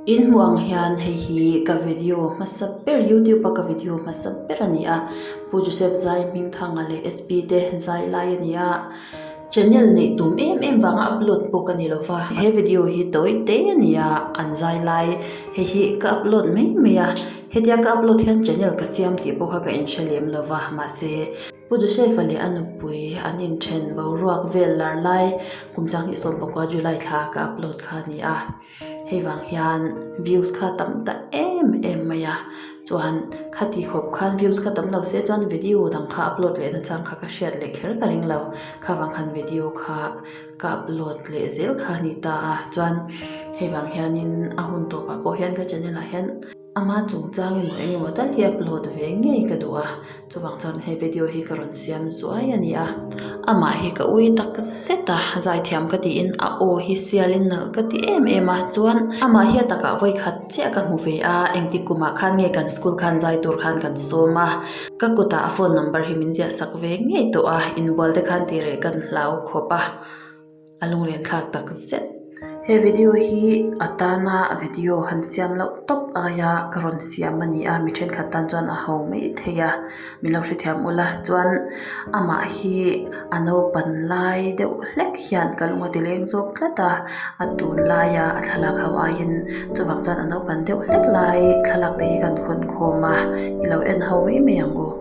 In hmuh ang hian hei hi ka video hmasa ber youtube a ka video hmasa ber a ni a Pu Joseph Zai Hmingthanga leh SP te zai lai a ni a channel neih tum em em vanga upload pawh ka ni lo va he video hi tawi te a ni a an zai lai hei hi ka upload mai mai a hetia ka upload hian channel ka siam tih pawh kha ka inhre lem lo va mahse Pu Joseph-a leh a nupui an inthen boruak vel lar lai kum changhnih 19 July thla ka upload kha a ni a. Hei vang hian views kha tam ta em em mai a, chuan khati khawp khan views kha tam lo se chuan video dang kha upload leh nachang kha ka hriat leh kher ka ring lo, kha vang khan video kha ka upload leh zel kha a ni ta a, chuan hei vang hianin a hun tawpah pawh hian ka channel ah hian. Ama chungchang emaw eng emaw tal hi upload ve ngei ka duh a, chuvang chuan he video hi ka rawn siam zuai a ni a. Amah hi ka ui tak zet a, zaithiam ka tiin a aw hi sialin nalh ka ti em em a, chuan amah hi a takah vawi khat chiah ka hmu ve a, engtik kumah khan nge kan school khan zai tur khan kan sawm a, ka kutah a phone number hi min ziah sak ve ngei tawh a, inbual te khan tireh kan hlau khawp a. A lunglen thlak tak zet. He video hi a tana video han siam loh tawp aia ka rawn siam a ni a, mi thenkhat tan chuan a ho mai thei a, min lo hrethiam ula chuan amah hi a naupan lai deuh hlek hian ka lung a ti leng zawk tlat a, a tunlaia a thlalak ho aiin chuvang chuan a naupan deuh hlek lai thlalak te hi kan khawn khawm a, i lo en ho mai mai ang u.